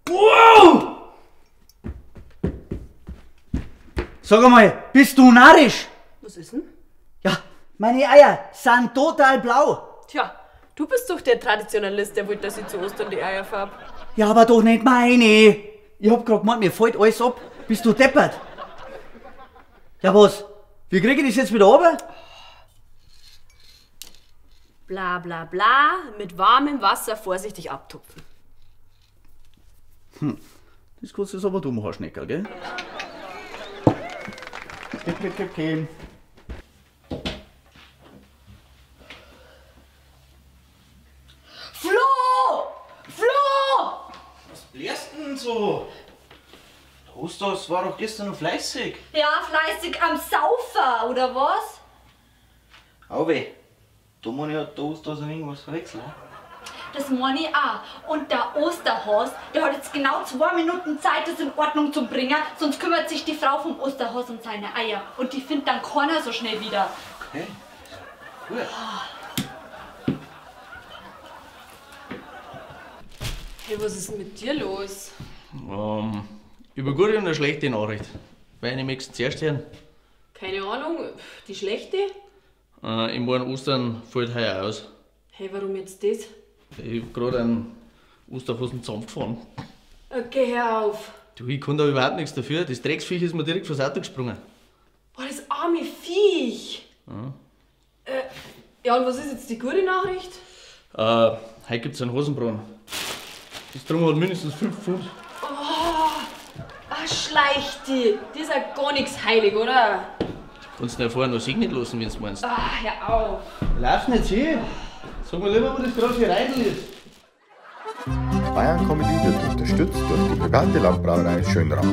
Wow! Sag einmal, bist du narrisch? Was ist denn? Ja, meine Eier sind total blau. Tja, du bist doch der Traditionalist, der wollte, dass ich zu Ostern die Eier farb. Ja, aber doch nicht meine. Ich hab grad gemeint, mir fällt alles ab. Bist du deppert? Ja was? Wie krieg ich das jetzt wieder runter? Bla bla bla, mit warmem Wasser vorsichtig abtupfen. Hm, das kannst du jetzt aber du machen, Schneckerl, gell? Gib, gib, gib. Flo! Flo! Was blärst denn so? Der Osterhas war doch gestern noch fleißig. Ja, fleißig am Saufer, oder was? Auweh, da meine ich, hat der Osterhas irgendwas verwechselt. Das meine ich auch. Und der Osterhas, der hat jetzt genau 2 Minuten Zeit, das in Ordnung zu bringen, sonst kümmert sich die Frau vom Osterhas um seine Eier. Und die findet dann keiner so schnell wieder. Okay, gut. Hey, was ist denn mit dir los? Über gute und eine schlechte Nachricht. Welche möchtest du zuerst hören? Keine Ahnung, die schlechte? Ich meine, Ostern fällt heuer aus. Hey, warum jetzt das? Ich hab gerade einen Osterhasen zusammengefahren. Okay, hör auf. Du, ich kann da überhaupt nichts dafür. Das Drecksviech ist mir direkt vors Auto gesprungen. Boah, das arme Viech! Ja. Ja, und was ist jetzt die gute Nachricht? Heute gibt's einen Hosenbraten. Das Drum hat mindestens 5 Pfund. Oh, ah, schleich die. Das ist ja gar nichts heilig, oder? Du kannst ihn ja vorher noch segnen lassen, wenn du meinst. Ah, hör auf. Lauf nicht hin. Sag mir lieber, wo das gerade für Reidel ist. Bayern Comedy wird unterstützt durch die private Landbrauerei Schönrath.